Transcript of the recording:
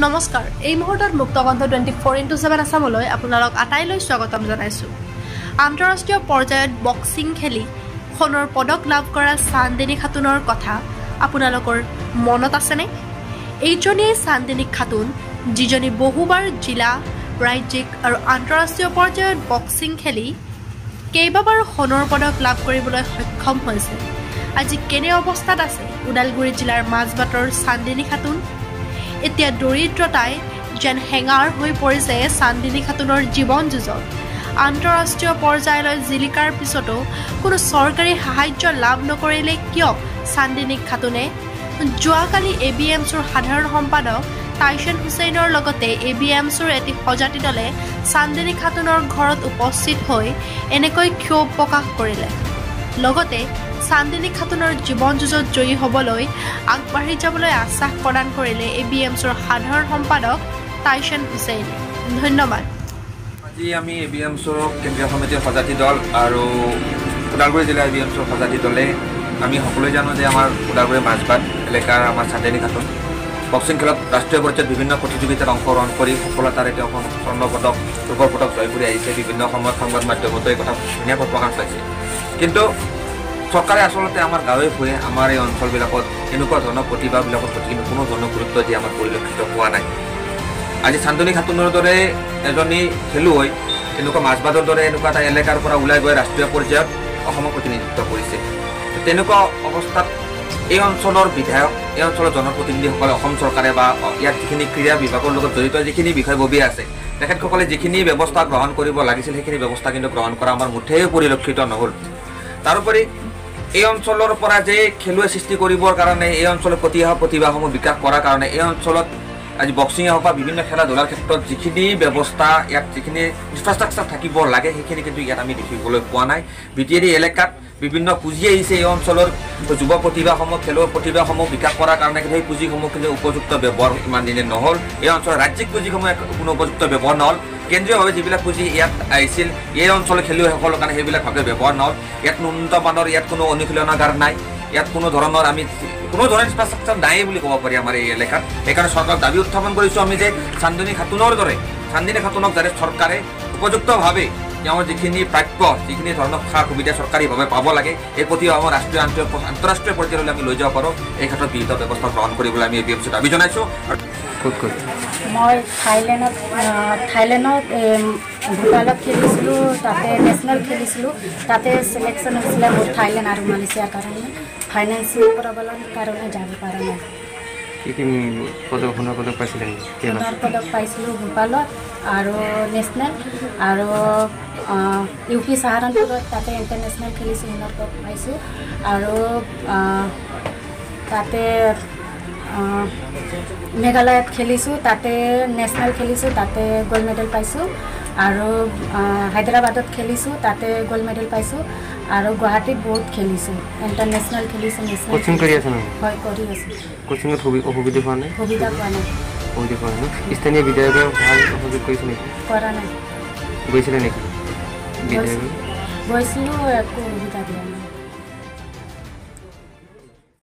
নমস্কাৰ, এই মুহূৰ্তত মুক্তকণ্ঠ 24x7 আছামলৈ আপোনালোক আটাইলৈ স্বাগতম জনাইছোঁ। আন্তঃৰাষ্ট্ৰীয় পৰ্যায়ত বক্সিং খেলি সোণৰ পদক লাভ কৰা চান্দিনী খাতুনৰ কথা আপোনালোকৰ মনত আছেনে? এইজনীয়েই চান্দিনী খাতুন, যিজনী বহুবাৰ জিলা, ৰাজ্যিক আৰু আন্তঃৰাষ্ট্ৰীয় পৰ্যায়ত বক্সিং খেলি কেইবাবাৰো সোণৰ পদক লাভ কৰিবলৈ সক্ষম হৈছে। আজি কেনে অৱস্থাত আছে ওদালগুৰি জিলাৰ মাজবাটৰ চান্দিনী খাতুন? এতিয়া দৰিদ্ৰতাই যেন হেঙাৰ হৈ পৰিছে চান্দিনী খাতুনৰ জীৱন যুঁজত। আন্তঃৰাষ্ট্ৰীয় পৰ্যায়লৈ জিলিকাৰ পিছতো কোনো চৰকাৰী সাহায্য লাভ নকৰিলে কিয় চান্দিনী খাতুনে? যোৱাকালি এ বি এমছুৰ সাধাৰণ সম্পাদক টাইচন হুছেইনৰ লগতে এ বি এমছুৰ এটি সজাতি দলে চান্দিনী খাতুনৰ ঘৰত উপস্থিত হৈ এনেকৈ ক্ষোভ প্ৰকাশ কৰিলে। লগতে চান্দিনী খাতুনৰ জীৱন যুঁজত জয়ী হ'বলৈ আগবাঢ়ি যাবলৈ আশ্বাস প্ৰদান কৰিলে এ বি এমছুৰ সাধাৰণ সম্পাদক টাইচন হুছেইনে। ধন্যবাদ। আজি আমি এ বি এমছুৰ কেন্দ্ৰীয় সমিতিৰ সজাতি দল আৰু ওদালগুৰি জিলা এ বি এমছুৰ সজাতি দলে আমি সকলোৱে জানো যে আমাৰ ওদালগুৰি মাজবাট এলেকাৰ আমাৰ চান্দিনী খাতুন বক্সিং খেলত ৰাষ্ট্ৰীয় পৰ্যায়ত বিভিন্ন প্ৰতিযোগিতাত অংশগ্ৰহণ কৰি সফলতাৰে তেওঁ স্বৰ্ণ পদক, ৰূপৰ পদক জয় কৰি আহিছে। বিভিন্ন সময়ত সংবাদ মাধ্যমতো এই কথা ধুনীয়াকৈ প্ৰকাশ পাইছে। কিন্তু চৰকাৰে আচলতে আমাৰ গাঁৱে ভূঞে আমাৰ এই অঞ্চলবিলাকত এনেকুৱা ধৰণৰ প্ৰতিভাবিলাকৰ প্ৰতি কিন্তু কোনো ধৰণৰ গুৰুত্ব দি আমাৰ পৰিলক্ষিত হোৱা নাই। আজি চান্দিনী খাতুনৰ দৰে এজনী খেলুৱৈ এনেকুৱা মাজবাটৰ দৰে এনেকুৱা এটা এলেকাৰ পৰা ওলাই গৈ ৰাষ্ট্ৰীয় পৰ্যায়ত অসমক প্ৰতিনিধিত্ব কৰিছে। তেনেকুৱা অৱস্থাত এই অঞ্চলৰ বিধায়ক, এই অঞ্চলৰ জনপ্ৰতিনিধিসকলে, অসম চৰকাৰে বা ইয়াত যিখিনি ক্ৰীড়া বিভাগৰ লগত জড়িত যিখিনি বিষয়ববীয়া আছে, তেখেতসকলে যিখিনি ব্যৱস্থা গ্ৰহণ কৰিব লাগিছিল সেইখিনি ব্যৱস্থা কিন্তু গ্ৰহণ কৰা আমাৰ মুঠেই পৰিলক্ষিত নহ'ল। তাৰোপৰি এই অঞ্চলৰ পৰা যে খেলুৱৈ সৃষ্টি কৰিবৰ কাৰণে, এই অঞ্চলৰ প্ৰতিভাসমূহ বিকাশ কৰাৰ কাৰণে এই অঞ্চলত আজি বক্সিঙে হওক বা বিভিন্ন খেলা ধূলাৰ ক্ষেত্ৰত যিখিনি ব্যৱস্থা, ইয়াত যিখিনি ইনফ্ৰাষ্ট্ৰাকচাৰ থাকিব লাগে সেইখিনি কিন্তু ইয়াত আমি দেখিবলৈ পোৱা নাই। বি টি এ ডি এলেকাত বিভিন্ন পুঁজি আহিছে এই অঞ্চলৰ যুৱ প্ৰতিভাসমূহ, খেলুৱৈ প্ৰতিভাসমূহ বিকাশ কৰাৰ কাৰণে, কিন্তু সেই পুঁজিসমূহ কিন্তু উপযুক্ত ব্যৱহাৰ ইমান দিনে নহ'ল। এই অঞ্চলৰ ৰাজ্যিক পুঁজিসমূহ কোনো উপযুক্ত ব্যৱহাৰ নহ'ল। কেন্দ্ৰীয়ভাৱে যিবিলাক পুঁজি ইয়াত আহিছিল এই অঞ্চলৰ খেলুৱৈসকলৰ কাৰণে সেইবিলাক ভালকৈ ব্যৱহাৰ নহ'ল। ইয়াত উন্নত মানৰ ইয়াত কোনো অনুশীলনাগাৰ নাই, ইয়াত কোনো ধৰণৰ আমি কোনো ধৰণৰ ইনফ্ৰাষ্ট্ৰাকচাৰ নাই বুলি ক'ব পাৰি আমাৰ এই এলেকাত। সেইকাৰণে চৰকাৰক দাবী উত্থাপন কৰিছোঁ আমি যে চান্দিনী খাতুনৰ দৰে চান্দিনী খাতুনক যাতে চৰকাৰে উপযুক্তভাৱে তেওঁৰ যিখিনি প্ৰাপ্য, যিখিনি ধৰণৰ সা সুবিধা চৰকাৰীভাৱে পাব লাগে, এই প্ৰতিভাসমূহ ৰাষ্ট্ৰীয় আন্তঃৰাষ্ট্ৰীয় পৰ্যায়লৈ আমি লৈ যাব পাৰোঁ, এই ক্ষেত্ৰত বিহিত ব্যৱস্থা গ্ৰহণ কৰিবলৈ আমি এ বি এম চিত দাবী জনাইছোঁ। মই থাইলেণ্ডত ভূপালত খেলিছিলোঁ, তাতে নেশ্যনেল খেলিছিলোঁ, তাতে চিলেকশ্যন হৈছিলে মোৰ থাইলেণ্ড আৰু মালয়েছিয়াৰ কাৰণে। ফাইনেন্সিয়েল প্ৰব্লেমৰ কাৰণে যাব পৰা নাই। কি কি পদক, সোণৰ পদক পাইছিলে নেকি? সোণৰ পদক পাইছিলোঁ ভূপালত আৰু নেশ্যনেল আৰু ইউ পি চাহাৰানপুৰত তাতে ইণ্টাৰনেশ্যনেল খেলিছোঁ, সোণৰ পদক পাইছোঁ। আৰু তাতে মেঘালয়ত খেলিছোঁ, তাতে নেশ্যনেল খেলিছোঁ, তাতে গ'ল্ড মেডেল পাইছোঁ। আৰু হায়দৰাবাদত খেলিছোঁ, তাতে গ'ল্ড মেডেল পাইছোঁ। আৰু গুৱাহাটীত বহুত খেলিছোঁ, ইণ্টাৰনেশ্যনেল খেলিছোঁ, নেশ্যনেল। কোচিং কৰি আছে নহয়? হয়, কৰি আছোঁ। কোচিঙত অসুবিধা হোৱা নাই? সুবিধা পোৱা নাই। অসুবিধা পোৱা নাই। স্থানীয় বিধায়কে ভাল সহযোগ কৰিছে নেকি? কৰা নাই। গৈছিলে নেকি বিধায়কে? গৈছিলোঁ, একো সুবিধা দিয়া নাই।